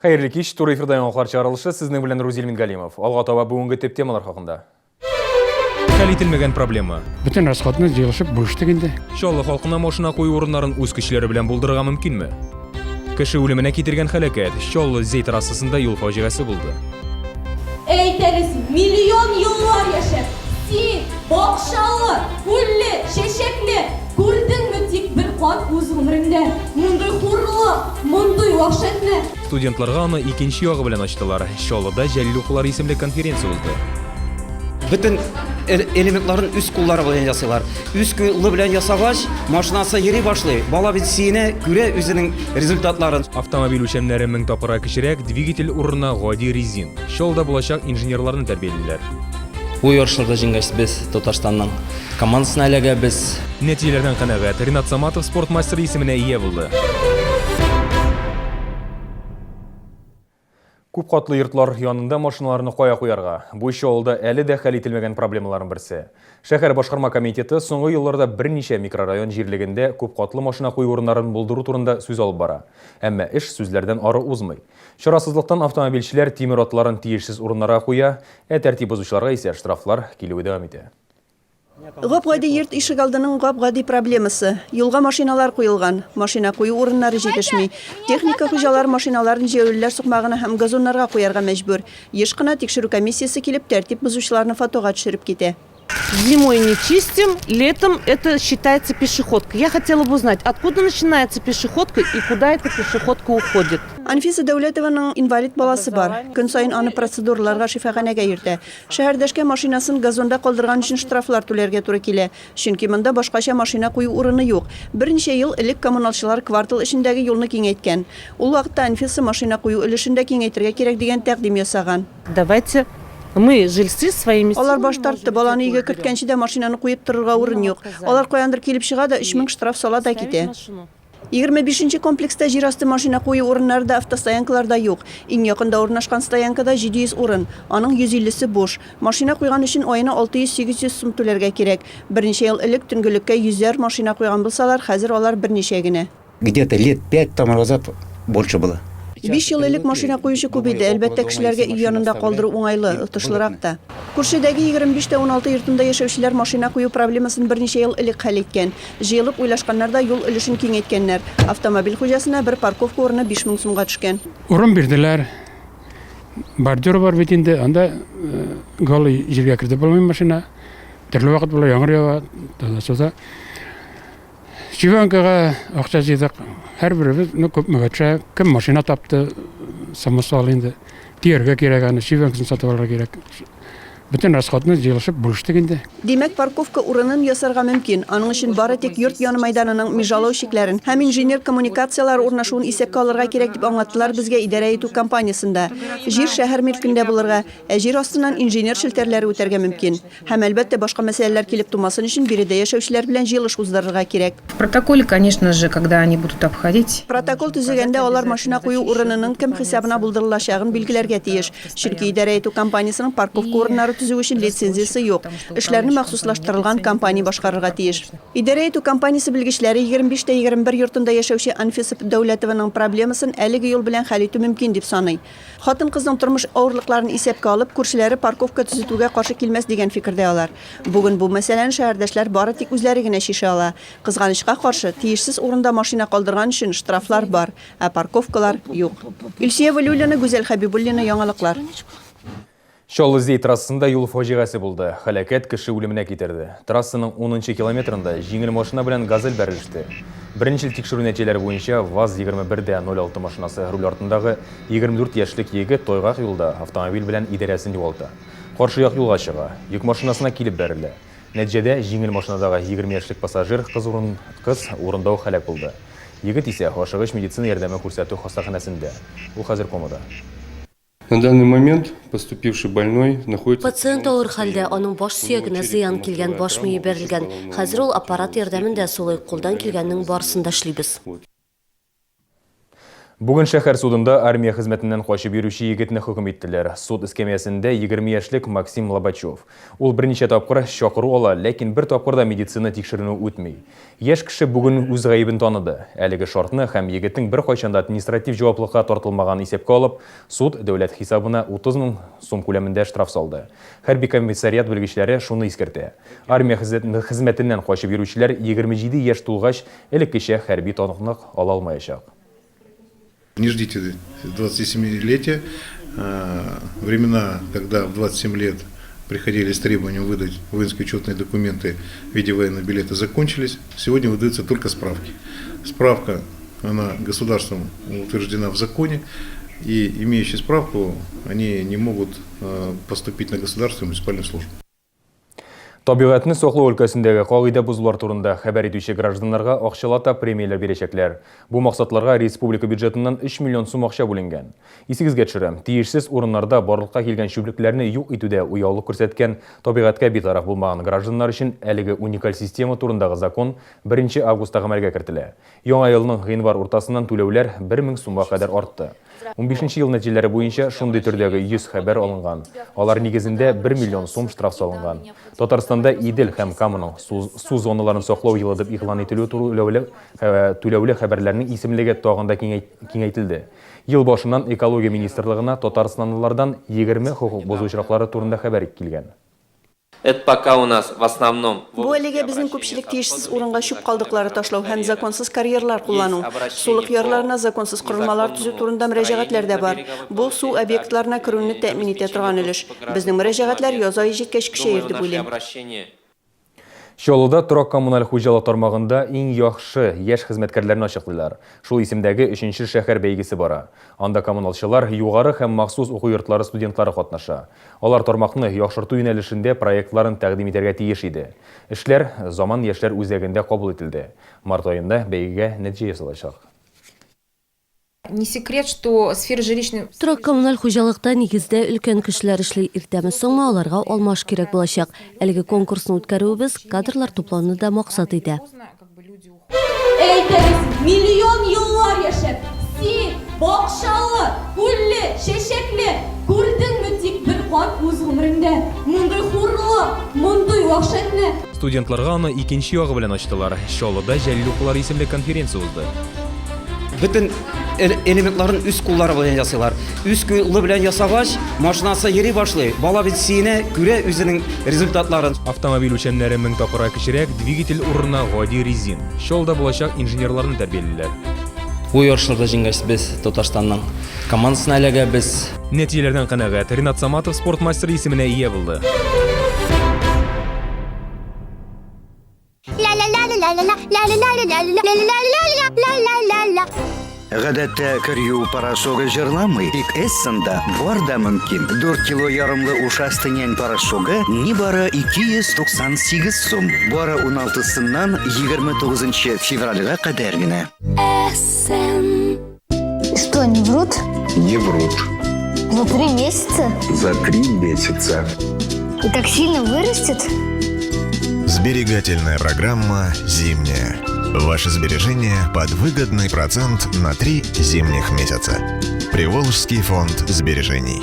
Хәерле кич, туры эфирда яңалыклар чыгарылышы, сезнең белән Рузил Мингалимов. Алга таба бүгенге төп темалар хакында. Хәл ителмәгән проблема. Бөтен расходны җыелышып бүлештек инде. Чаллы халкына машина кую урыннарын үз көчләре белән булдырырга мөмкинме? Кеше үлеменә китергән һәлакәт. Чаллы-Зәй трассасында юл фаҗигасе булды. Әйт әле син, миллион еллар яшәп, син, бакчалы, күлле, чәчәкле, күрдеңме тик бер кат үз гомереңдә мондый хурлык, мондый вәхшәтне? Студентларга аны икенче ягы белән ачтылар. Чаллыда Җәлил укулары исемле конференция узды. Бөтен элементларын үз куллары белән ясыйлар. Үз кулы белән ясагач, машинасы йөри башлый. Бала бит сөенә, күрә үзенең результатларын. Автомобиль үлчәмнәре 1000 тапкырга кечерәк, двигатель урынына гади резин. Чаллыда булачак инженерларны тәрбиялиләр. Бу ярышларда җиңгәч, без Татарстанның командасына эләгәбез. Нәтиҗәләрдән канәгать. Ринат Саматов спорт мастеры исеменә ия булды. Күп катлы йортлар янында машиналарны кая куярга? Бу Чаллыда әле дә хәл ителмәгән проблемаларның берсе. Шәһәр башкарма комитеты соңгы елларда берничә микрорайон җирлегендә күп катлы машина кую урыннарын булдыру турында сүз алып бара. Әмма эш сүзләрдән ары узмый. Чарасызлыктан автомобильчеләр тимер атларын тиешсез урыннарга куя, ә тәртип бозучыларга исә штрафлар килүе дәвам итә. Гап-гади йорт ишегалдының гап-гади проблемасы. Юлга машиналар куелган. Машина кую урыннары җитешми. Техника хуҗалары машиналарын җәяүлеләр сукмагына һәм газоннарга куярга мәҗбүр. Еш кына тикшерү комиссиясе килеп, тәртип бозучыларны фотога төшереп китә. Зимой не чистим, летом это считается пешеходкой. Я хотела бы узнать, откуда начинается пешеходка и куда эта пешеходка уходит? Анфиса Дәүләтованың инвалид баласы бар. Көн саен аны процедураларга шифаханәгә йөртә. Шәһәрдәшкә машинасын газонда калдырган өчен штрафлар түләргә туры килә, чөнки монда башкача машина кую урыны юк. Берничә ел элек коммуналчылар квартал эчендәге юлны киңәйткән. Ул вакытта Анфиса машина кую өлешен дә киңәйтергә кирәк дигән тәкъдим ясаган. Давайте мы, жильцы, своими Алар баш тартты, баланы өйгә керткәнче дә машинаны куеп торырга урын юк. Алар каяндыр килеп чыга да 3000 штраф сала да китә. 25 нче комплекста җир асты машина кую урыннары да, автостоянкалар да юк. Иң якында урнашкан стоянкада 700 урын, аның 150 се буш. Машина куйган өчен аена 600-800 сум түләргә кирәк. Берничә ел элек төнгелеккә йөзәр машина куйган булсалар, хәзер алар берничә генә. Где-то лет пять тому назад больше было. Биш ел элек машина куючы күп иде. Әлбәттә, кешеләргә өй янында калдыру уңайлы, отышлырак та. Күршедәге 25 тә 16 йортында яшәүчеләр машина кую проблемасын берничә ел элек хәл иткән. Җыелып уйлашканнар да юл өлешен киңәйткәннәр. Автомобиль хуҗасына бер парковка урыны 5000 сумга төшкән. Урын бирделәр. Бордюр бар бит инде, анда голый җиргә кертеп булмый машина. Төрле вакыт була, яңгыр ява, туда-сюда. Чебенкага акча җыйдык. Һәрберебез, ну, күпмегә төшә. Кем машина тапты, самосвал инде. Төяргә кирәк аны, чебенкасын сатып алырга кирәк. Бөтен расходны җыелышып бүлештек инде. Димәк, парковка урынын ясарга мөмкин. Аның өчен бары тик йорт яны мәйданының межалау чикләрен һәм инженер коммуникацияләре урнашуын исәпкә алырга кирәк, дип аңлаттылар безгә идарә итү компаниясендә. Җир шәһәр милкендә булырга, ә җир астыннан инженер челтәрләре үтәргә мөмкин. Һәм, әлбәттә, башка мәсьәләләр килеп тумасын өчен биредә яшәүчеләр белән җыелыш уздырырга кирәк. В протоколе, конечно же, когда они будут обходить. Протокол төзегәндә алар машина кую урынының кем хисабына булдырылачагын билгеләргә тиеш, чөнки идарә итү компаниясенең парковка урыннары төзү өчен лицензиясе юк. Эшләрне махсуслаштырылган компания башкарырга тиеш. Идарә итү компаниясе белгечләре 25 тә 21 йортында яшәүче Анфиса Дәүләтованың проблемасын әлеге юл белән хәл итү мөмкин дип саный. Хатын-кызның тормыш авырлыкларын исәпкә алып, күршеләре парковка төзетүгә каршы килмәс дигән фикердә алар. Бүген бу мәсьәләне шәһәрдәшләр бары тик үзләре генә чишә ала. Кызганычка каршы, тиешсез урында машина калдырган өчен штрафлар бар, ә парковкалар юк. Илсөя Вәлиуллина, Гүзәл Хәбибуллина, Яңалыклар. Чаллы-Зәй трассасында юл фаҗигасе булды. Һәлакәт кеше үлеменә китерде. Трассаның унынчы километрында җиңел машина белән Газель бәрелеште. Беренчел тикшерү нәтиҗәләре буенча, ВАЗ 21 дә 06 машинасы руль артындагы 24 яшьлек егет тайгак юлда автомобиль белән идарәсен югалта. Каршы як юлга чыга. Йөк машинасына килеп бәрелә. Нәтиҗәдә, җиңел машинадагы 20 яшьлек пассажир кыз урын кыз урында ук һәлак булды. Егет исә ашыгыч медицина ярдәме күрсәтү хастаханәсендә. Ул хәзер комада. На данный момент поступивший больной находится в Пациент тяжелом авыр хәлдә, состоянии. аның баш У него сөягенә зыян килгән, черепно-мозговая баш мие травма, бәрелгән. ушиб головного Хәзер ул мозга, аппарат ярдәмендә сулый, кулдан килгәннең барысын да эшлибез. Вот. Бүген шәһәр судында армия хезмәтеннән качып йөрүче егетне хөкем иттеләр. Суд эскәмиясендә 20 яшьлек Максим Лобачев. Ул берничә тапкыр чакыру ала, ләкин бер тапкыр да медицина тикшеренү үтми. Яшь кеше бүген үз гаебен таныды. Әлеге шартны һәм егетнең беркайчан да административ җаваплыкка тартылмаганын исәпкә алып, суд дәүләт хисабына 30 мең сум күләмендә штраф салды. Хәрби комиссариат белгечләре шуны искәртә, армия хезмәтеннән качып йөрүчеләр 27 яшь тулгач элеккечә хәрби таныклык ала алмаячак. Не ждите 27-летия. Э, времена, когда в 27 лет приходили с требованием выдать воинские учетные документы в виде военного билета, закончились. Сегодня выдаются только справки. Справка, она государством утверждена в законе, и имеющие справку, они не могут э, поступить на государственную муниципальную службу. Табигатьне саклау өлкәсендәге кагыйдә бозулар турында хәбәр итүче гражданнарга акчалата премияләр бирәчәкләр. Бу максатларга республика бюджетыннан 3 миллион сум акча бүленгән. Исегезгә төшерәм, тиешсез урыннарда барлыкка килгән чүплекләрне юк итүдә уяулык күрсәткән, табигатькә битараф булмаган гражданнар өчен әлеге уникаль система турындагы закон 1 августта гамәлгә кертелә. Яңа елның гыйнвар уртасыннан түләүләр 1000 сумга кадәр артты. Унбишенче ел нәтиҗәләре буенча шундый төрдәге 100 хәбәр алынган. Алар нигезендә 1 миллион сум штраф салынган. Татарстанда Идел һәм Каманың су, су зоналарын саклау елы дип игълан ителүе түләүле, түләүле хәбәрләрнең исемлеге тагын да киңәйтелде. Ел башыннан Экология министрлыгына татарстанлылардан 20 хокук бозу очраклары турында хәбәр килгән. Это пока у нас в основном. Бу әлегә безнең күпчелек тиешсез урынга чүп калдыклары ташлау һәм законсыз карьерлар куллану. Сулык ярларына законсыз корылмалар төзү турында мөрәҗәгатьләр дә бар. Бу, су объектларына керүне тәэмин итә торган өлеш. Безнең мөрәҗәгатьләр яз ае җиткәч көчәер дип уйлыйм. Чаллыда торак-коммуналь хуҗалык тармагында иң яхшы яшь хезмәткәрләрне ачыклыйлар. Шул исемдәге өченче шәһәр бәйгесе бара. Анда коммуналчылар, югары һәм махсус уку йортлары студентлары катнаша. Алар тармакны яхшырту юнәлешендә проектларын тәкъдим итәргә тиеш иде. Эшләр Заман яшьләр үзәгендә кабул ителде. Март аенда бәйгегә нәтиҗә ясалачак. Не секрет, что сфера жилищной. Торак-коммуналь хуҗалыкта нигездә өлкән кешеләр эшли, иртәме-соңмы аларга алмаш кирәк булачак. Әлеге конкурсны үткәрүебез кадрлар туплауны да максат итә. Әйдәгез, миллион еллар яшәп, син, бакчалы, күлле, чәчәкле, күрдеңме тик бер кат үз гомереңдә мондый хурлык, мондый вәхшәтне? Студентларга аны икенче ягы белән ачтылар. Чаллыда Җәлил укулары исемле конференция узды. Бөтен элементларын үз куллары белән ясыйлар. Үз кулы белән ясагач, машинасы йөри башлый. Бала бит сөенә, күрә үзенең результатларын. Автомобиль үлчәмнәре 1000 тапкырга кечерәк, двигатель урынына гади резин. Чаллыда булачак инженерларны тәрбиялиләр. Бу ярышларда җиңгәч, без Татарстанның командасына эләгәбез. Нәтиҗәләрдән канәгать, Ринат Саматов спорт мастеры исеменә ия булды. Гадәттә, кер юу порошогы җырламый, тик Эссенда бар да мөмкин. 4 кило ярымлы ушастый нянь порошогы нибары 298 сум. Бары 16-сыннан 29 февральгә кадәр генә. Эссен. Что, не врут? Не врут. За три месяца? За три месяца. И так сильно вырастет? Сберегательная программа «Зимняя». Ваше сбережение под выгодный процент на три зимних месяца. Приволжский фонд сбережений.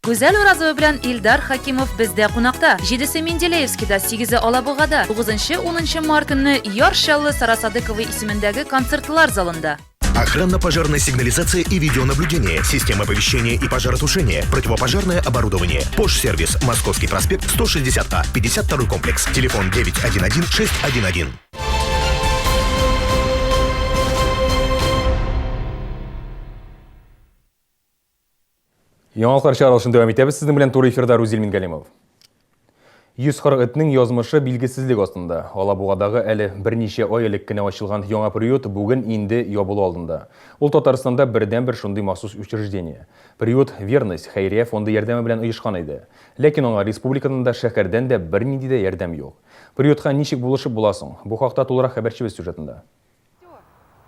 Гүзәл Уразова белән Илдар Хакимов бездә кунакта. Җидесе Менделеевскида, сигезе Алабугада, тугызынчы, унынчы март көнне Яр Чаллы Сара Садыкова исемендәге концертлар залында. Охранно-пожарная сигнализация и видеонаблюдение, система оповещения и пожаротушения, противопожарное оборудование. Пош-сервис, Московский проспект, 160А, 52 комплекс. Телефон 911 611. Яңалыклар чыгарылышын дәвам итәбез. Сезнең белән туры эфирда Рузил Мингалимов. 140 этнең язмышы билгесезлек астында. Алабугадагы әле берничә ай элек кенә ачылган яңа приют бүген инде ябылу алдында. Ул Татарстанда бердәнбер шундый махсус учреждение. Приют Верность хәйрия фонды ярдәме белән оешкан иде. Ләкин аңа республикадан да, шәһәрдән дә бернинди дә ярдәм юк. Приютка ничек булышып була соң? Бу хакта тулырак хәбәрчебез сюжетында.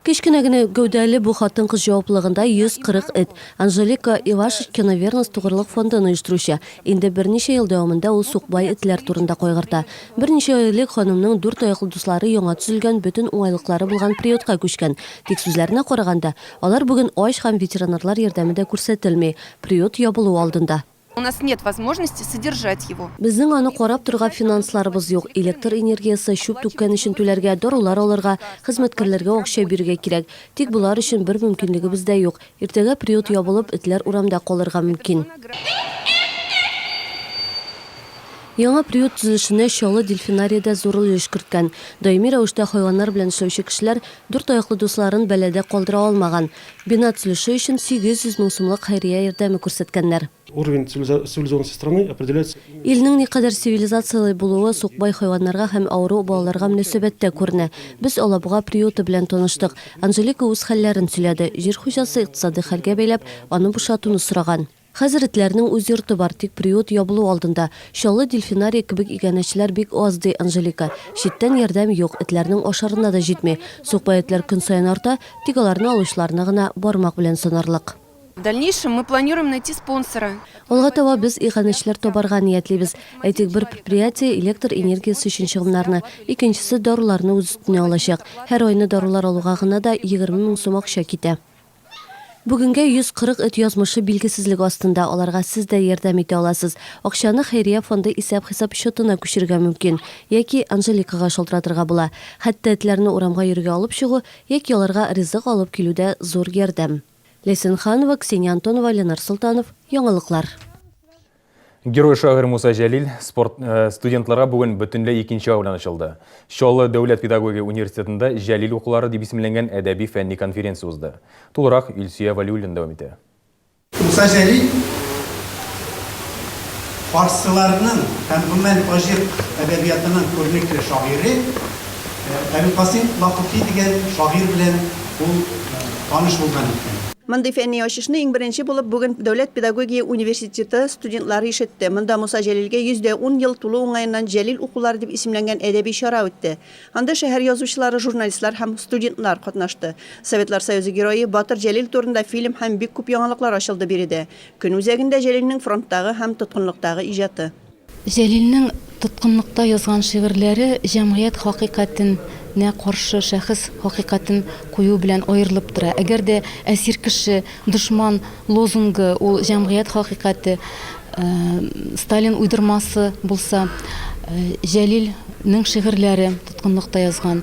Кечкенә генә гәүдәле бу хатын-кыз җаваплылыгында 140 эт. Анжелика Ивашечкина Верность тугрылык фондын оештыручы. Инде берничә ел дәвамында ул сукбай этләр турында кайгырта. Берничә ай элек ханымның дүрт аяклы дуслары яңа төзелгән, бөтен уңайлыклары булган приютка күчкән. Тик сүзләренә караганда, алар бүген ач һәм ветеринарлар ярдәме дә күрсәтелми. Приют ябылу алдында. У нас нет возможности содержать его. Безнең аны карап торырга финансларыбыз юк. Электр энергиясе, чүп түккән өчен түләргә, дарулар алырга, хезмәткәрләргә акча бирергә кирәк. Тик болар өчен бер мөмкинлегебез дә юк. Иртәгә приют ябылып, этләр урамда калырга мөмкин. Яңа приют төзелешенә Чаллы дельфинарие дә зур өлеш керткән. Даими рәвештә хайваннар белән эшләүче кешеләр дүрт аяклы дусларын бәладә калдыра алмаган. Бина төзелеше өчен 800 мең сумлык хәйрия ярдәме күрсәткәннәр. Уровень цивилизованности страны определяется. Илнең никадәр цивилизацияле булуы сукбай хайваннарга һәм авыру балаларга мөнәсәбәттә күренә. Без Алабуга приюты белән таныштык. Анжелика үз хәлләрен сөйләде. Җир хуҗасы икътисадый хәлгә бәйләп, аны бушатуны сораган. Хәзер этләрнең үз йорты бар, тик приют ябылу алдында. Чаллы дельфинарие кебек иганәчеләр бик аз, ди Анжелика. Читтән ярдәм юк, этләрнең ашарына да җитми. Сукбай этләр көн саен арта, тик аларны алучыларны гына бармак белән санарлык. В дальнейшем мы планируем найти спонсора. Алга таба без иганәчеләр табарга ниятлибез. Әйтик, бер предприятие электр энергиясе өчен чыгымнарны, икенчесе даруларны үз өстенә алачак. Һәр айны дарулар алуга гына да 20 мең сум акча китә. Бүгенгә 140 эт язмышы билгесезлек астында, аларга сез дә ярдәм итә аласыз. Акчаны хәйрия фонды исәп-хисап счетына күчерергә мөмкин, яки Анжеликага шалтыратырга була. Хәтта этләрне урамга йөрергә алып чыгу яки аларга ризык алып килү дә зур ярдәм. Ләйсән Ханова, Ксения Антонова, Ленар Солтанов, Яңалыклар. Герой шагыйрь Муса Җәлил спорт э, студентларга бүген бөтенләй икенче ай белән ачылды. Чаллы дәүләт педагогия университетында Җәлил укулары дип исемләнгән әдәби фәнни конференция узды. Тулырак Илсөя Вәлиуллина дәвам итә. Муса Җәлил фарсыларның һәм гомумән таҗик әдәбиятының күренекле шагыйре Әбелкасыйм Лахути дигән шагыйрь белән ул таныш булган икән. Мондый фәнни ачышны иң беренче булып бүген Дәүләт педагогия университеты студентлары ишетте. Монда Муса Җәлилгә 110 ел тулу уңаеннан Җәлил укулары дип исемләнгән әдәби чара үтте. Анда шәһәр язучылары, журналистлар һәм студентлар катнашты. Советлар Союзы Герое Батыр Җәлил турында фильм һәм бик күп яңалыклар ачылды биредә. Көн үзәгендә Җәлилнең фронттагы һәм тоткынлыктагы иҗаты. Җәлилнең тоткынлыкта язган шигырьләре җәмгыять хакыйкатен нә каршы шәхес хакыйкатен кую белән аерылып тора. Әгәр дә әсир кеше, дошман лозунгы, ул җәмгыять хакыйкате, Сталин уйдырмасы булса, Җәлил нең шигырьләре, тоткынлыкта язган,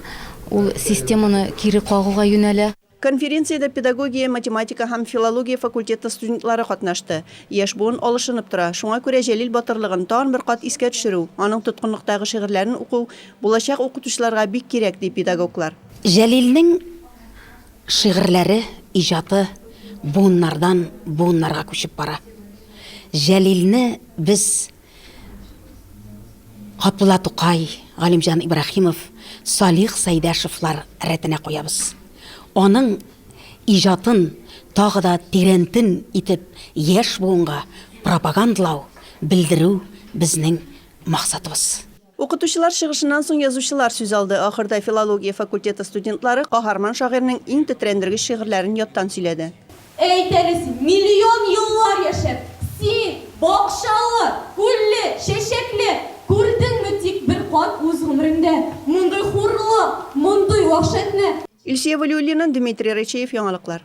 ул системаны кире кагуга юнәлә. Конференциядә педагогия, математика һәм филология факультеты студентлары катнашты. Яшь буын алышынып тора, шуңа күрә Җәлил батырлыгын тагын бер кат искә төшерү, аның тоткынлыктагы шигырьләрен уку булачак укытучыларга бик кирәк, ди педагоглар. Җәлилнең шигырьләре, иҗаты буыннардан буыннарга күчеп бара. Җәлилне без Габдулла Тукай, Галимҗан Ибраһимов, Салих Сәйдәшевлар рәтенә куябыз. Аның иҗатын тагы да тирәнтен итеп яшь буынга пропагандалау, белдерү безнең максатыбыз. Укытучылар чыгышыннан соң язучылар сүз алды. Ахырда филология факультеты студентлары каһарман шагыйрьнең иң тетрәндергеч шигырьләрен яттан сөйләде. Әйт әле син, миллион еллар яшәп, син, бакчалы, күлле, чәчәкле, күрдеңме тик бер кат үз гомереңдә мондый хурлык, мондый вәхшәтне? Илсөя Вәлиуллина, Дмитрий Рычеев, Яңалыклар.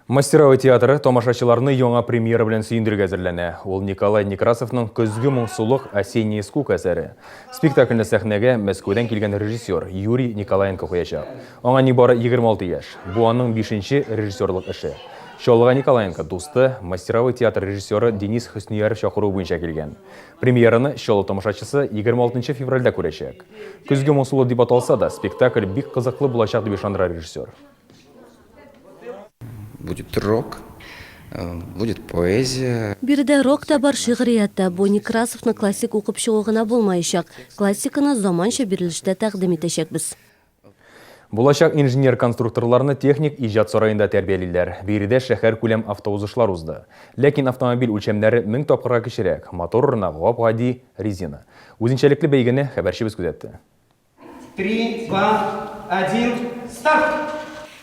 Мастеровой театры тамашачыларны яңа премьера белән сөендерергә әзерләнә. Ул Николай Некрасовның Көзге моңсулык, Осенняя скука әсәре. Спектакльне сәхнәгә Мәскәүдән килгән режиссер Юрий Николаенко куячак. Аңа нибары 26 яшь. Бу аның бишенче режиссерлык эше. Чаллыга Николаенко дусты, Мастеровой театр режиссеры Денис Хөснияров чакыруы буенча килгән. Премьераны Чаллы тамашачысы 26 февральдә күрәчәк. Көзге моңсулы дип аталса да, спектакль бик кызыклы булачак дип ышандыра режиссер. Будет рок, э, будет поэзия. Биредә рок та бар, шигърият тә. Бу Некрасовны классик укып чыгу гына булмаячак. Классиканы заманча бирелештә тәкъдим итәчәкбез. Булачак инженер-конструкторларны техник иҗат сараенда тәрбиялиләр. Биредә шәһәркүләм автоузышлар узды. Ләкин автомобиль үлчәмнәре 1000 тапкырга кечерәк, мотор урынына гап-гади резина. Үзенчәлекле бәйгене хәбәрчебез күзәтте. Три, два, один, старт!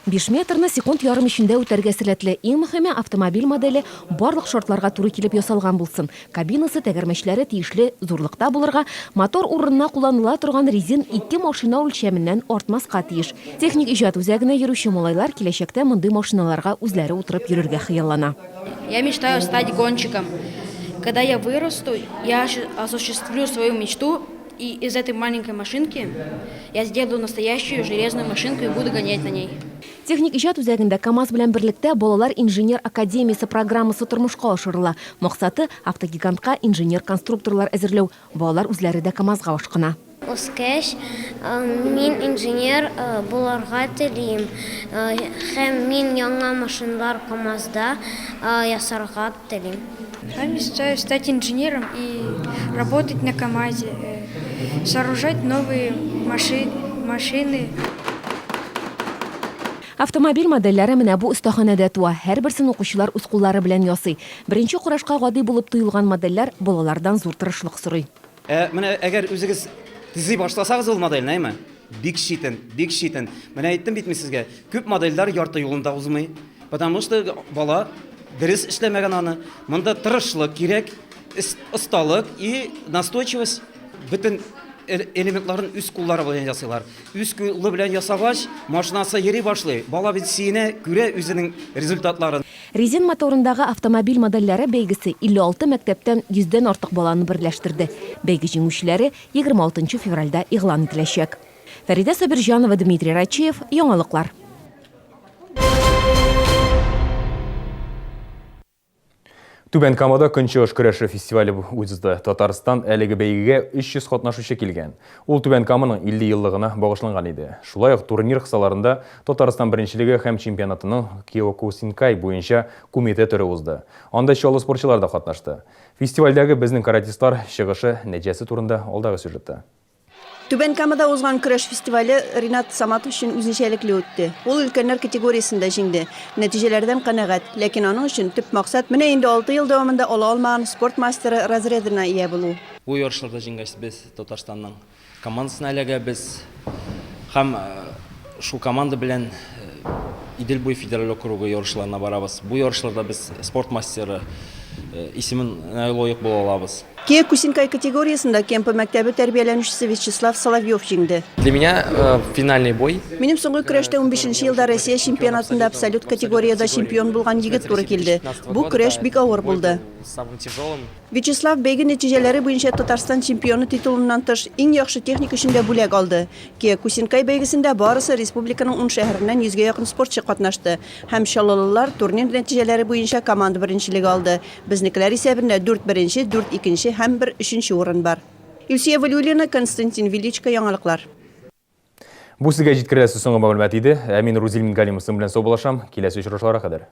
5 метрны секунд ярым эчендә үтәргә сәләтле. Иң мөһиме, автомобиль моделе барлык шартларга туры килеп ясалган булсын. Кабинасы, тәгәрмәчләре тиешле зурлыкта булырга, мотор урынына кулланыла торган резин ике машина үлчәменнән артмаска тиеш. Техник иҗат үзәгенә йөрүче малайлар киләчәктә мондый машиналарга үзләре утырып йөрергә хыяллана. Я мечтаю стать гонщиком. Когда я вырасту, я осуществлю свою мечту, и из этой маленькой машинки я сделаю настоящую железную машинку и буду гонять на ней. Техник иҗат үзәгендә КАМАЗ белән берлектә Балалар инженер академиясе программасы тормышка ашырыла. Максаты, автогигантка инженер-конструкторлар әзерләү. Балалар үзләре дә КАМАЗга ашкына. Үскәч, мин инженер булырга телим һәм мин яңа машиналар КАМАЗда ясарга телим. Я мечтаю стать инженером и работать на КАМАЗе, сооружать новые машины. Автомобиль модельләре менә бу остаханәдә туа. Һәрберсен укучылар үз куллары белән ясый. Беренче карашка гади булып тоелган модельләр балалардан зур тырышлык сорый. Ә менә әгәр үзегез төзи башласагыз ул модельне, әйме? Бик читен, бик читен. Менә әйттем бит мин сезгә, күп модельләр ярты юлында узмый. Потому что бала дөрес эшләмәгән аны. Монда тырышлык кирәк, осталык и настойчивость. Бөтен элементларын үз куллары белән ясыйлар. Үз кулы белән ясагач, машинасы йөри башлый. Бала бит сөенә, күрә үзенең результатларын. Резин моторындагы автомобиль модельләре бәйгесе 56 мәктәптән йөздән артык баланы берләштерде. Бәйге җиңүчеләре 26 нчы февральдә игълан ителәчәк. Фәридә Сабирҗанова, Дмитрий Рачеев, Яңалыклар. Түбән Камада Көнчыгыш көрәше фестивале узды. Татарстан әлеге бәйгегә 300 катнашучы килгән. Ул Түбән Каманың 50 еллыгына багышланган иде. Шулай ук турнир кысаларында Татарстан беренчелеге һәм чемпионатының киокусинкай буенча кумитэ төре узды. Анда Чаллы спортчылары да катнашты. Фестивальдәге безнең каратистлар чыгышы нәтиҗәсе турында алдагы сюжетта. Түбән Камада узган көрәш фестивале Ринат Саматов өчен үзенчәлекле үтте. Ул өлкәннәр категориясендә җиңде. Нәтиҗәләрдән канәгать. Ләкин аның өчен төп максат, менә инде алты ел дәвамында ала алмаган спорт мастеры разрядына ия булу. Бу ярышларда җиңгәч, без Татарстанның командасына эләгәбез һәм шул команда белән Идел буе федераль округы ярышларына барабыз. Бу ярышларда без спорт мастеры исеменә лаек була алабыз. Киокусинкай категориясендә Кемпа мәктәбе тәрбияләнүчесе Вячеслав Соловьев җиңде. Для меня э, финальный бой. Минем соңгы көрәштә унбишенче елда Россия чемпионатында абсолют категориядә чемпион булган егет туры килде. Бу көрәш бик авыр булды. Самым тяжелым. Вячеслав бәйге нәтиҗәләре буенча Татарстан чемпионы титулыннан тыш, иң яхшы техник өчен дә бүләк алды. Киокусинкай бәйгесендә барысы республиканың ун шәһәреннән йөзгә якын спортчы катнашты. Һәм чаллылылар турнир нәтиҗәләре буенча команда беренчелеге алды. Безнекеләр исәбендә дүрт беренче, дүрт икенче һәм бер өченче урын бар. Илсөя Вәлиуллина, Константин Величко, Яңалыклар. Бу сезгә җиткереләсе соңгы мәгълүмат иде. Ә мин Рузил Мингалимов белән саубуллашам. Киләсе очрашуларга кадәр.